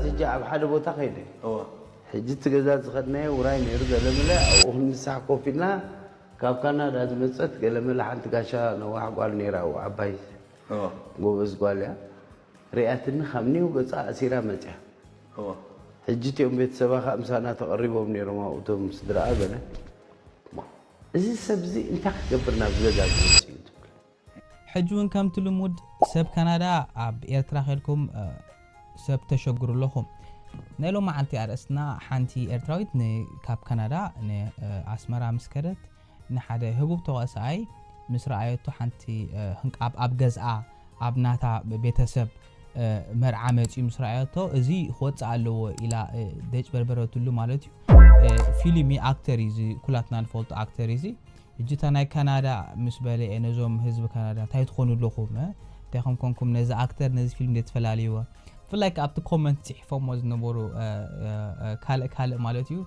ሕጂ ኣብ ሓደ ቦታ ከይደ። ሕጂ እቲ ገዛ ዝኸድናዮ ውራይ ነይሩ። ገለመለ ኣብኡ ክንምሳሕ ኮፍ ኢልና፣ ካብ ካናዳ ዝመፀት ገለመለ ሓንቲ ጋሻ ነዋሕ ጓል ነይራ፣ ኣብኡ ዓባይ ጎበዝ ጓል እያ። ሪኣትኒ ካብ ኒው ገፃ ኣሲራ መፅያ። ሕጂ እቲኦም ቤተሰባ ከዓ ምሳና ተቐሪቦም ነይሮም ኣብኡ እቶም ስድራኣ ገለ። እዚ ሰብ እዚ እንታይ ክገብር ናብ ገዛ ዝመፅእ እዩ ትብል? ሕጂ እውን ከምቲ ልሙድ ሰብ ካናዳ ኣብ ኤርትራ ከድኩም ሰብ ተሸግሩ ኣለኹም። ናይ ሎም መዓልቲ ኣርእስትና ሓንቲ ኤርትራዊት ካብ ካናዳ ንኣስመራ ምስ ከደት ንሓደ ህቡብ ተዋሳኣይ ምስ ረኣየቶ ሓንቲ ኣብ ገዝኣ ኣብ ናታ ቤተሰብ መርዓ መፂኡ ምስ ረኣየቶ እዚ ክወፅእ ኣለዎ ኢላ ደጭ በርበረትሉ ማለት እዩ። ፊልም እዩ፣ ኣክተር እዩ፣ ኩላትና ንፈልጦ ኣክተር እዩ። ሕጂ እታ ናይ ካናዳ ምስ በለ ነዞም ህዝቢ ካናዳ እንታይ ትኾኑ ኣለኹም? እንታይ ከም ኮንኩም ነዚ ኣክተር ነዚ ፊልም ደ ትፈላልይዎ? ብፍላይ ኣብቲ ኮመንት ፅሒፎሞ ዝነበሩ ካልእ ካልእ ማለት እዩ።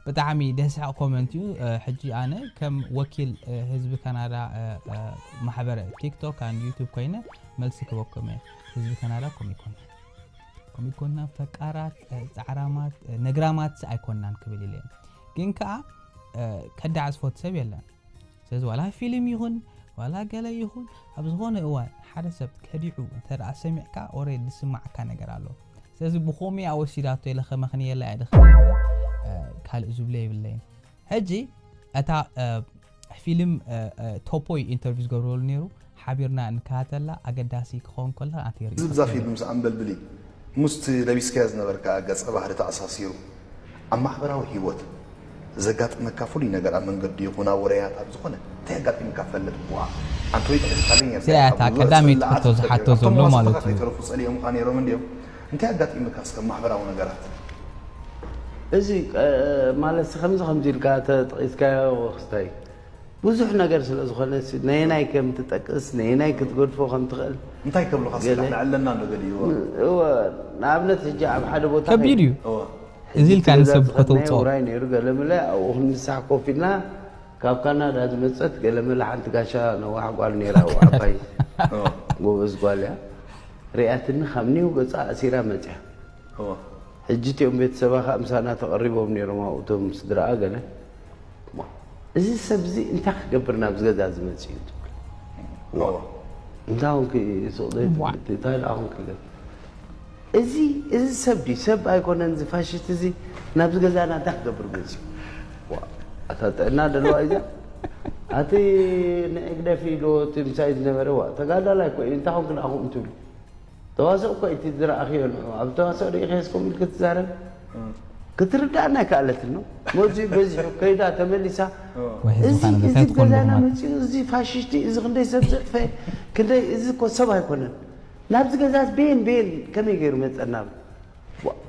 ብጣዕሚ ደስሕቕ ኮመንት እዩ። ሕጂ ኣነ ከም ወኪል ህዝቢ ካናዳ ማሕበረ ቲክቶክ and ዩቱብ ኮይነ መልሲ ክበኩም እየ። ህዝቢ ካናዳ ኮም ይኮና ኮም ይኮና ፈቃራት ፃዕራማት ነግራማት ኣይኮናን ክብል ኢለ ግን ከዓ ከዳዕ ዝፈቱ ሰብ የለን። ስለዚ ዋላ ፊልም ይኹን ዋላ ገለ ይኹን ኣብ ዝኾነ እዋን ሓደ ሰብ ከዲዑ እንተ ደኣ ሰሚዕካ ኦሬ ዝስማዓካ ነገር ኣሎ። ስለዚ ብኾሚኣ ወሲዳቶ ኢለ ከመኽንየላ እየ ድኽእል እምበር ካልእ ዝብሎ የብለይን። ሕጂ እታ ፊልም ቶፖይ ኢንተርቪው ዝገብረሉ ነይሩ ሓቢርና እንከታተላ ኣገዳሲ ክኸውን ከሎ ኣንተ የርኢ። ዝብዛ ፊልም ምስ ኣንበልብሊ ምስቲ ለቢስካዮ ዝነበርካ ገጸ ባህሪ ተኣሳሲሩ ኣብ ማሕበራዊ ህይወት ዘጋጥመካ ፍሉይ ነገር ኣብ መንገዲ ይኹን ኣብ ወረያት ኣብ ዝኾነ እንታይ ኣጋጢምካ ፈልጥ? ዋ ኣንተ ወይ ጠቒስካለይ ነርካ። እዚኣ እያ እታ ቀዳመይቲ ሕቶ ዝሓቶ ዘሎ ማለት እዩ። ከይተረፉ ጸሊኦምካ ነይሮም እንድዮም። እንታይ ኣጋጢምካ እስከ ማሕበራዊ ነገራት? እዚ ማለት ከምዚ ከምዚ ኢልካ ተጠቒስካዮ ክስታይ ብዙሕ ነገር ስለ ዝኾነ ነየናይ ከም ትጠቅስ ነየናይ ክትገድፎ ከም ትኽእል እንታይ ከብሉኻ ስለ ንዕለና እንዶ ገሊዎ እወ ንኣብነት ሕጂ ኣብ ሓደ ቦታ ከቢድ እዩ። እዚ ኢልካ ንሰብ ከተውፅኦ ውራይ ነይሩ። ገለመለ ኣብኡ ክንምሳሕ ኮፍ ኢልና ካብ ካናዳ ዝመፀት ገለመለ ሓንቲ ጋሻ ነዋሕ ጓል ነይራ ኣብኡ ዓባይ ጎበዝ ጓል እያ። ሪኣትኒ ካብ ኒው ገፃ ኣሲራ መፅያ። ሕጂ እቲኦም ቤተሰባ ከዓ ምሳና ተቐሪቦም ነይሮም ኣብኡ እቶም ስድራኣ ገለ እዚ ሰብ እዚ እንታይ ክገብር ናብዚ ገዛ እዚ መፅኡ እዩ ትብል። እንታይ ኾንክ ሱቕ ዘይትብል እንታይ ደኣ ኾንክ ገለ እዚ እዚ ሰብ ድዩ ሰብ ኣይኮነን እዚ ፋሽስት እዚ ናብዚ ገዛና እንታይ ክገብር መፅኡ። ኣታ ጥዕና ደለዋ እዛ ኣቲ ንዕግደፍ ኢልዎ እቲ ምሳይ ዝነበረ ዋ ተጋዳላይ እኮ እዩ እንታይ ኾንክ ደኣ ከምኡ ትብሉ። ተዋስኦ እኮ እቲ ዝረኣኽዮ ንዑ ኣብ ተዋስኦ ርኢኽዮስ ከምኡ ኢልካ ትዛረብ ክትርዳእና ኣይከኣለትን ነው። መዚኡ በዚሑ ከይዳ ተመሊሳ እዚ እዚ ገዛና መፂኡ እዚ ፋሽሽቲ እዚ ክንደይ ሰብ ዘጥፈ ክንደይ እዚ እኮ ሰብ ኣይኮነን። ናብዚ ገዛስ ቤን ቤን ከመይ ገይሩ መፀና?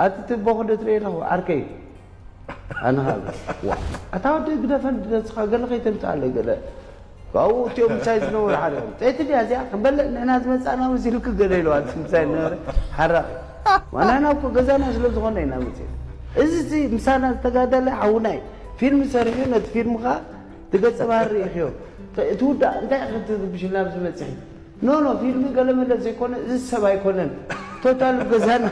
ኣቲ ትቦ ክንደ ትርኢ ኣለኹ ዓርከይ ኣነ ኸኣ ዋ ኣታ ወዲ ግደፈን ድነስኻ ገለ ከይተምፅኣለይ ገለ ካብኡ እቲኦም ምሳይ ዝነበሩ ሓደ ዮም ጠይቲ ድያ እዚኣ ክንበልዕ ንሕና ዝመፃእና መሲሉኪ ገለ ኢለዋ እቲ ምሳይ ዝነበረ ሓራቕ ንሕና እኮ ገዛና ስለ ዝኾነ ኢና መፂና እዚ እዚ ምሳና ዝተጋደለ ሓውና እዩ ፊልም ሰሪሑ ነቲ ፊልም ኸዓ እቲ ገፀ ባህሪ ርኢኽዮ እቲ ውዳእ እንታይ ክትብሽልና ኣብዚ መፅሒ ኖ ኖ ፊልሚ ገለ መለ ዘይኮነ እዚ ሰብ ኣይኮነን ቶታል ገዛና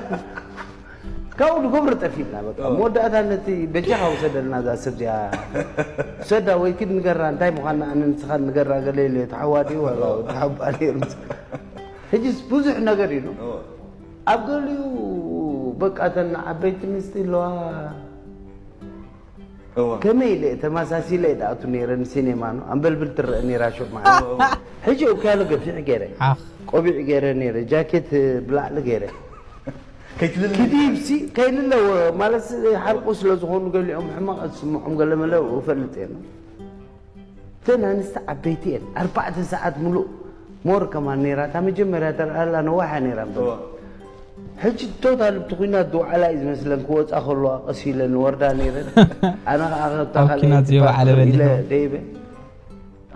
ካብኡ ንገብሮ ጠፊእና በቃ መወዳእታ ነቲ በጃኻ ውሰደልና እዛ ሰብ እዚኣ ውሰዳ ወይ ኪድ ንገራ እንታይ ምዃንና ኣነ ንስኻ ንገራ ገለ ኢለ ተሓዋዲኡ ዋላ ተሓባ ነይሩ ሕጂስ ብዙሕ ነገር ኢሉ ኣብ ገሊኡ በቃ ተን ዓበይቲ ኣንስቲ ኣለዋ ከመይ ኢለ ተመሳሲለ እየ ዝኣቱ ነይረ ንሲኔማ ነው ኣንበልብል ትረአ ነይራ ሽዑ ማለት ሕጂ እኮ ያለ ገፊሕ ገይረ ቆቢዕ ገይረ ነይረ ጃኬት ብላዕሊ ገይረ ከይትልለ ኪዲብሲ ከይልለ ማለት ሓርቁ ስለ ዝኾኑ ገሊኦም ሕማቕ ዝስምዖም ገለ መለ እፈልጥ እየ እተን ኣንስቲ ዓበይቲ እየን ኣርባዕተ ሰዓት ምሉእ ሞር ከማን ነይራ እታ መጀመርያ ተረኣላ ነዋሕ እያ ነይራ እምበር ሕጂ ቶታል እቲ ኩናት ዝወዓላ እዩ ዝመስለን ክወፃ ከለዋ ቀስ ኢለን ወርዳ ነይረን ኣነ ከዓ ካብታ ካልኣይቲ ፓርት ኢለ ደይበ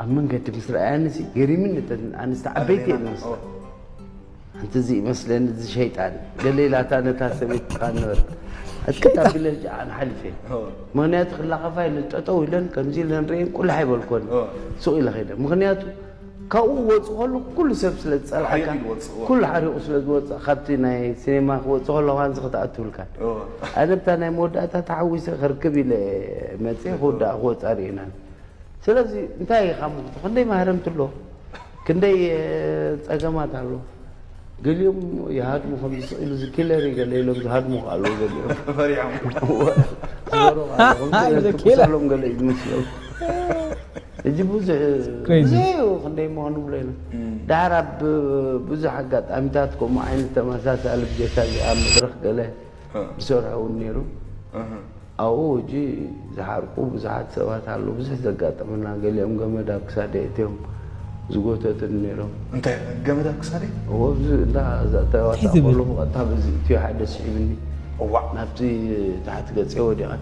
ኣብ መንገዲ ምስ ረኣያኒ ሲ ገሪምኒ እተን ኣንስቲ ዓበይቲ እየን ዝመስላ ሓንቲ እዚ ይመስለኒ እዚ ሸይጣን ገለ ኢላታ ነታ ሰበይቲ ከዓ ነበረ ኣትከት ኣቢለ ሕጂ ኣነ ሓሊፈ ምክንያቱ ክላኸፋ ኢለን ጠጠው ኢለን ከምዚ ኢለን ርእየን ቁላሕ ኣይበልኮን ሱቕ ኢለ ከይደ ምክንያቱ ካብኡ ክወፅእ ከሎ ኩሉ ሰብ ስለ ዝፀልኣካ፣ ኩሉ ሓሪቑ ስለ ዝወፅእ፣ ካብቲ ናይ ሲኔማ ክወፅእ ከሎ ዋንዚ ክትኣትውልካን። ኣነ ብታ ናይ መወዳእታ ተሓዊሰ ክርክብ ኢለ መፅእ ክውዳእ ክወፃ ርኢናን። ስለዚ እንታይ ኢኻ ምኽቱ? ክንደይ ማህረምቲ ኣሎ፣ ክንደይ ፀገማት ኣሎ። ገሊኦም ይሃድሙ፣ ከምዚ ስቕ ኢሉ ዝኪለር ገለ ኢሎም ዝሃድሙ ኣለዉ። ገሊኦም ዝበሩ ኣለዉ፣ ክሰሎም ገለ እዩ ዝመስሎም። እጂ ብዙሕ ብዙሕ እዩ፣ ክንደይ ምኾኑ ብሎ ኢና። ዳሕር ኣብ ብዙሕ ኣጋጣሚታት ከምኡ ዓይነት ተመሳሳሊ ብጀካ እዚኣ መድረኽ ገለ ዝሰርሑ እውን ነይሩ። ኣብኡ ሕጂ ዝሓርቁ ብዙሓት ሰባት ኣለዉ። ብዙሕ ዘጋጠመና፣ ገሊኦም ገመድ ኣብ ክሳደ እትዮም ዝጎተትን ነይሮም። እንታይ ገመድ ኣብ ክሳደ? እዎ፣ ኣብዚ እንዳ ተዋሳእ ከሎ ብቐጥታ በዚ እትዮ ሓደ ስሒብኒ። እዋዕ። ናብቲ ታሕቲ ገጸ ወዲቐ።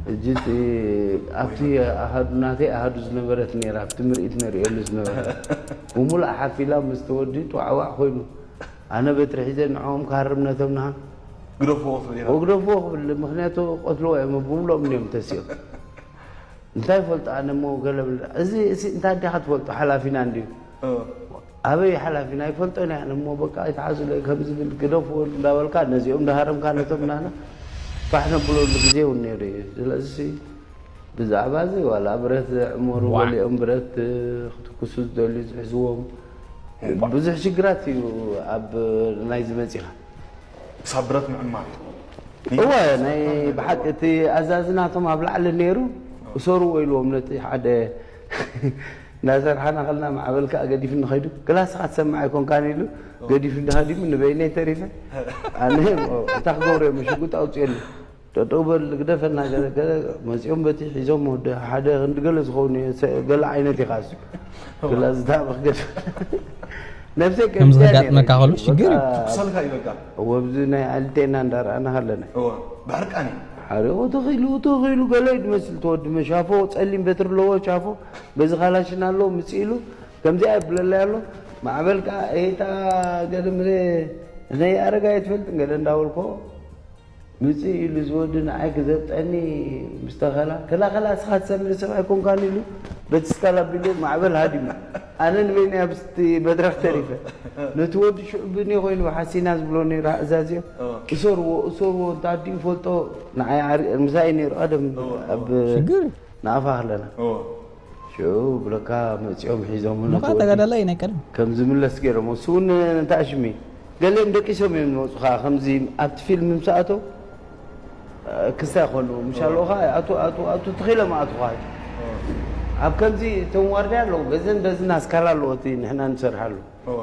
ሕጂ እቲ ኣብቲ ኣሃዱ፣ ናተይ ኣሃዱ ዝነበረት ነይራ፣ ኣብቲ ምርኢት ነርእየሉ ዝነበረ። ብምሉእ ሓፊላ ምስ ተወዲ ዋዕዋዕ ኮይኑ። ኣነ በትሪ ሒዘ ንዕኦም ክሃርም ነቶም ንሃ ግደፍዎ ክብል ኢኻ? ወግደፍዎ ክብል፣ ምኽንያቱ ቀትልዎ እዮም፣ ብምሎም እዮም ተሲኦም። እንታይ ይፈልጡ ኣነ እሞ ገለ ብል፣ እዚ፣ እዚ እንታይ ዲኻ ትፈልጦ፣ ሓላፊና እንድዩ። እ። ኣበይ ሓላፊና ይፈልጦ ኢና፣ ኣነ እሞ በቃ ይትሓዙለይ ከም ዝብል ግደፍዎ እንዳበልካ፣ ነዚኦም እንዳሃረምካ ነቶም ናና ፋሕ ነብለሉ ግዜ እውን ነይሩ እዩ። ስለዚ ብዛዕባ እዚ ዋላ ብረት ዘዕመሩ፣ ዋዕ። ገሊኦም ብረት ክትኩሱ ዝደልዩ ዝሕዝዎም። እምባ። ብዙሕ ሽግራት እዩ ኣብ ናይዚ መጺኻ። ክሳብ ብረት ምዕማር። እወ፣ ናይ ብሓቂ እቲ ኣዛዚ ናቶም ኣብ ላዕሊ ነይሩ፣ እሰርዎ ኢልዎም ነቲ ሓደ እናሰርሓና ከለና ማዕበል ከኣ ገዲፉኒ ኸይዱ፣ ክላስኻ ትሰምዕ ኣይኮንካን ኢሉ፣ ገዲፉኒ ሃዲሙ ንበይነይ ተሪፈ። ኣነ እታ ክገብሮ እየ፣ ሽጉጥ ኣውፅኤሉ። ጠጠው በል ግደፈና ገለ ገለ መፂኦም በቲ ሒዞም ወደ ሓደ ክንዲ ገለ ዝኸውን እየ፣ ሰ-፣ ገለ ዓይነት ኢኻ እሱ። ክላ ዝታበኽ ገለ። ነብሰይ ከም ከምዚ ዘጋጥመካ ከሎ ሽግር እዩ። በቃ ትኩሰልካ እዩ በቃ። እወ፣ ኣብዚ ናይ ኣልቴና እንዳረኣና ከለና። እወ፣ ብሕርቃን እዩ። ሓሪቑ ተኺሉ፣ ተኺሉ ገለ እዩ ዝመስል፣ ተወዲ መሻፎ፣ ጸሊም በትሪ ኣለዎ፣ ሻፎ፣ በዚ ካላሽን ኣለዎ፣ ምጽእ ኢሉ፣ ከምዚኣ የብለለይ ኣሎ። ማዕበል ከኣ፣ ኤታ ገለ ምለ፣ ናይ ኣረጋይ ትፈልጥ ገለ እንዳበልኮ፣ ምጽእ ኢሉ ዝወዲ ንዓይ ክዘብጠኒ ምስ ተኸላ፣ ከላ፣ ከላ፣ እስኻ ትሰምዕ ሰብ ኣይኮንካን ኢሉ፣ በቲ ስካላ ኣቢሉ ማዕበል ሃዲሙ። ኣነ ንበይነይ ኣብቲ መድረኽ ተሪፈ። ነቲ ወዲ ሽዑ ብኒ ኮይኑ ሓሲና ዝብሎ ነይሩ ኣእዛዝዮ። እወ። እሰርዎ፣ እሰርዎ፣ እንተ ኣዲኡ ይፈልጦ፣ ንዓይ ዓሪ-፣ ምሳይ ነይሩ ቀደም እወ፣ እወ። ኣብ ሽግር። ንኣፋ ከለና። እወ። ሽዑ ብለካ መጺኦም ሒዞም ምዃን ነቲ ወዲ ተጋዳላይ ናይ ቀደም። ከም ዝምለስ ገይሮም። እሱ እውን እንታይ ሽሚ? ገሊኦም ደቂሶም እዮም ዝመጹ ኸዓ፣ ከምዚ ኣብቲ ፊልም ምስ ኣተው፣ እ፣ ክስታይ ኾኑ። ምሽ ኣለዉ ኸዓ፣ ኣቱ፣ ኣቱ፣ ኣቱ፣ ትኺሎም ኣቱ ኸዓ። እወ። ኣብ ከምዚ እቶም ዋርድያ ኣለዉ፣ በዘን በዝን ኣስካላ ኣለዎ እቲ ንሕና ንሰርሓሉ። እወ።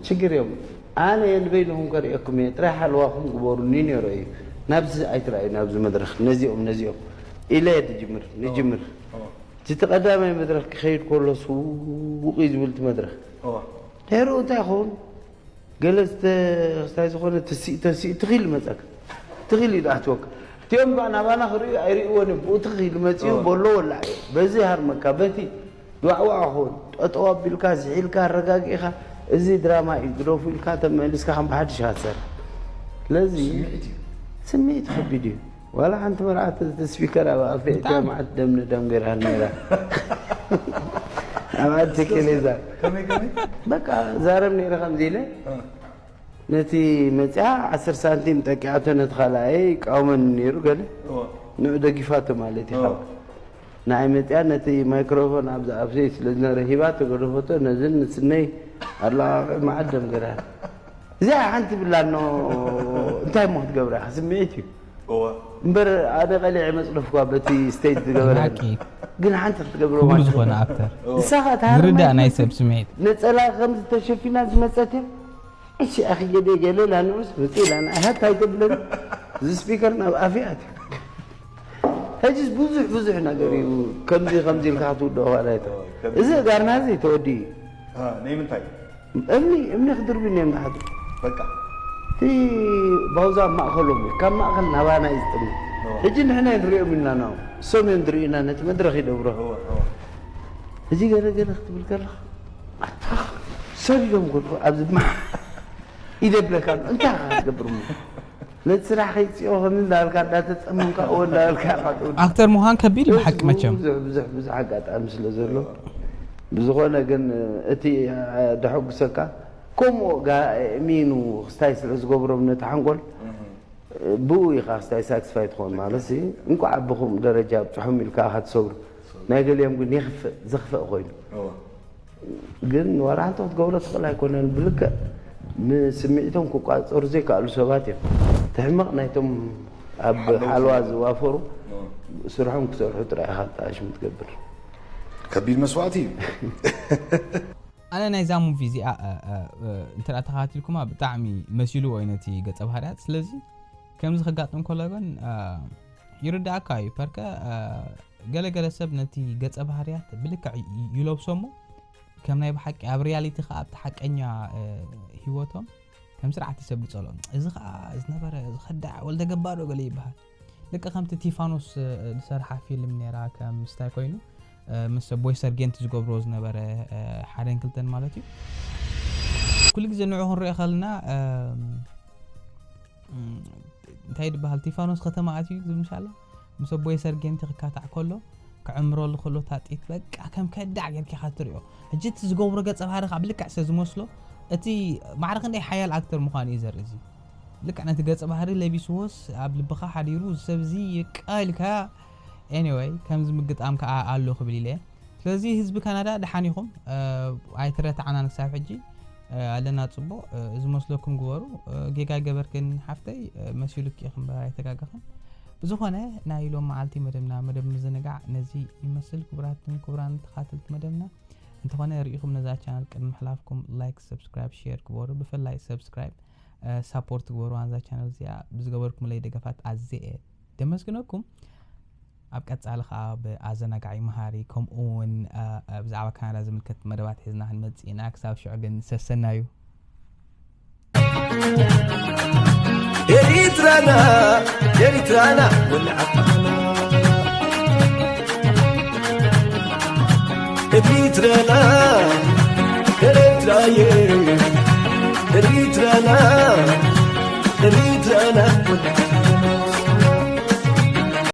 ችግር እዮም። ኣነ ንበይንኹም ከርእየኩም እየ፣ ጥራይ ሓለዋኹም ግበሩኒ ነይሩ እዩ። ናብዚ ኣይትረኣዩ፣ ናብዚ መድረኽ፣ ነዚኦም፣ ነዚኦም ኢለ እየ ዝጅምር፣ ንጅምር። እወ። እቲ ቀዳማይ መድረኽ ክኸይድ ከሎ ስውቕ እዩ ዝብል እቲ መድረኽ። እወ። ድሕሪኡ እንታይ ይኸውን? ገለ ዝተ-፣ ክስታይ ዝኾነ ትስኢ፣ ተስኢ ትኺል ይመጸካ። ትኺል እዩ ዝኣትወካ። እቲኦም በ ናባና ክርእዩ ኣይርእይዎን እዮም። ብኡ ትኺል መጺኡ እወ። በሎ ወላዕ እዩ። በዚ ሃርመካ፣ በቲ ድዋዕዋዕ ክኸውን፣ ጠጠው ኣቢልካ፣ ዝሒልካ፣ ኣረጋጊእኻ፣ እዚ ድራማ እዩ፣ ግደፉ ኢልካ ተመሊስካ ከም ብሓድሽ ኢኻ ትሰርሕ። ስለዚ ስምዒት እዩ። ስምዒት ከቢድ እዩ። ዋላ ሓንቲ መርዓት እቲ ስፒከር ኣብ ኣፍያ እትያ ብጣዕሚ። መዓት ደም ንደም ገይራ ነይራ። ኣብ ኣንቲ ኬሌዛ። ከመይ፣ ከመይ? በቃ ዛረብ ነይረ ከምዚ ኢለ። እ። ነቲ መጽያ ዓሰርተ ሳንቲም ጠቂዓቶ ነቲ ካልኣይ ይቃወመኒ ነይሩ ገለ። እወ። ንዑ ደጊፋቶ ማለት እዩ። እወ። ንዓይ መጽያ ነቲ ማይክሮፎን ኣብዛ ኣፍሰይ ስለ ዝነበረ ሂባ ተገደፈቶ፣ ነዝን ንስነይ ኣላቓቒ መዓት ደም ገራ። እዚኣ ሓንቲ ብላ እኖ እንታይ እሞ ክትገብራ ኢኻ? ስምዒት እዩ። እወ። እምበር ኣነ ቀሊዐ መጽደፍኳ በቲ ስቴጅ ዝገበረ። ሓቂ። ግን ሓንቲ ክትገብሮ ክቡር ማለት ዝኾነ እዩ። ኣክተር። እወ። ንሳ ኸኣ ትሃርም ዝርዳእ ናይ ኣይትመስል። ሰብ ስምዒት። ነጸላ ከም ዝተሸፊና ዝመጸት እያ። እሺ፣ ኣኺ ገደ ገለ ኢላ ንዑስ መጺእ ኢላ ንዓይ ሃታ ኣይተብለኒ። እዚ ስፒከር ናብ ኣፍያ ኣትዩ። ሕጂስ ብዙሕ፣ ብዙሕ ነገር እዩ። ከምዚ፣ ከምዚ ኢልካ ክትውድኦ ማለት እዩ። ከምዚ እዚ ጋርና እዚ ተወዲኡ እዩ። አ፣ ናይ ምንታይ? እምኒ፣ እምኒ ክድርብን እዮም ንሓቱ። በቃ። እቲ ባውዛ ኣብ ማእከሎም እዩ። ካብ ማእከል ናባና እዩ ዝጥምት። ኦ። ሕጂ ንሕና ንሪኦም ኢና ናው። እሶም እዮም ዝርእዩና፣ ነቲ መድረኽ ይደብሮ። እወ፣ እወ። ሕጂ ገለ ገለ ክትብል ከለኻ፣ ኣታ፣ ሰሪዶም ጎድፎ፣ ኣብዚ ማ-፣ ኢደ ብለካ ኣሎ። እንታይ ኢኻ ክትገብር እሞ? ነቲ ስራሕ ከይጽኦ ከም እንዳበልካ፣ እንዳተጸመምካ፣ እወ እንዳበልካ ኢኻ ትውድእ። ኣክተር ምዃን ከቢድ እዩ ብሓቂ መቸም። ብዙሕ፣ ብዙሕ፣ ብዙሕ ኣጋጣሚ ስለ ዘሎ፣ ብዝኾነ ግን እቲ ደሐጉሰካ ከምኡ እሚኑ ክስታይ ስለ ዝገብሮም ነቲ ሓንጎል ብኡ ኢኻ ክስታይ ሳክስፋይ ትኾን ማለት ሲ እንኳዕ ኣብኹም ደረጃ ኣብፅሖም ኢልካ ኢኻ ትሰብሩ። ናይ ገሊኦም ግን የኽፍእ ዘኽፍእ ኮይኑ ግን ዋላ ሓንቲ ክትገብሮ ትኽእል ኣይኮነን። ብልክዕ ንስምዒቶም ክቋፀሩ ዘይከኣሉ ሰባት እዮም። ትሕመቕ ናይቶም ኣብ ሓለዋ ዝዋፈሩ ስርሖም ክሰርሑ ጥራይ ኢኻ ተኣሽሙ ትገብር። ከቢድ መስዋእቲ እዩ። ኣነ ናይዛ ሙቪ እዚኣ እንተ ተኸታቲልኩማ ብጣዕሚ መሲልዎ እዩ ነቲ ገፀ ባህርያት። ስለዚ ከምዚ ከጋጥም ከሎ ግን ይርዳእካ እዩ። ፐርከ ገለገለ ሰብ ነቲ ገፀ ባህርያት ብልክዕ ይለብሶ እሞ ከም ናይ ብሓቂ ኣብ ሪያሊቲ ከዓ ኣብቲ ሓቀኛ ህይወቶም ከም ስርዓት ይሰብፀሎም። እዚ ከዓ ዝነበረ ዝኸዳዕ ወልደ ገባዶ ገለ ይበሃል። ልክ ከምቲ ቲፋኖስ ዝሰርሓ ፊልም ነራ ከም ስታይ ኮይኑ ምስ ቦይ ሰርጌንት ዝገብሮ ዝነበረ ሓደን ክልተን ማለት እዩ። ኩሉ ግዜ ንዑ ክንሪኦ ከለና እንታይ ይበሃል ቲፋኖስ ከተማ ኣትዩ ዝብል ምሻላ ምስ ቦይ ሰርጌንት ክካታዕ ከሎ ክዕምረሉ ከሎ ታጢት በቃ ከም ከዳዕ ጌርኪ ኢኻ ትሪኦ። ሕጂ እቲ ዝገብሮ ገጸ ባህሪ ካብ ልክዕ ስለ ዝመስሎ እቲ ማዕረ ክንደይ ሓያል ኣክተር ምዃኑ እዩ ዘርኢ። እዚ ልክዕ ነቲ ገጸ ባህሪ ለቢስዎስ ኣብ ልብኻ ሓዲሩ እዚ ሰብ እዚ ይቃልካ። ኤኒወይ ከምዚ ምግጣም ከዓ ኣሎ ክብል ኢለ። ስለዚ ህዝቢ ካናዳ ደሓን ኢኹም ኣይትረታዕናን ክሳብ ሕጂ ኣለና ፅቡቕ ዝመስለኩም ግበሩ። ጌጋ ገበርክን ሓፍተይ መሲሉኪ ኢኹም እምበር ኣይተጋገኽን። ብዝኾነ ናይ ሎም መዓልቲ መደብና መደብ ምዝንጋዕ ነዚ ይመስል። ክቡራትን ክቡራን ተኻተልቲ መደብና እንተኾነ ርኢኹም ነዛ ቻናል ቅድሚ ምሕላፍኩም ላይክ፣ ሰብስክራይብ፣ ሼር ግበሩ። ብፍላይ ሰብስክራይብ ሳፖርት ግበሩ። ኣንዛ ቻናል እዚኣ ብዝገበርኩምለይ ደገፋት ኣዝየ ደመስግነኩም። ኣብ ቀጻሊ ከዓ ብኣዘናጋዒ መሃሪ ከምኡ እውን ብዛዕባ ካናዳ ዝምልከት መደባት ሒዝና ክንመጽእ ኢና። ክሳብ ሽዑ ግን ሰሰናዩ። ኤሪትራና ኤሪትራና ወልዓትና ኤሪትራና ኤሪትራየ ኤሪትራና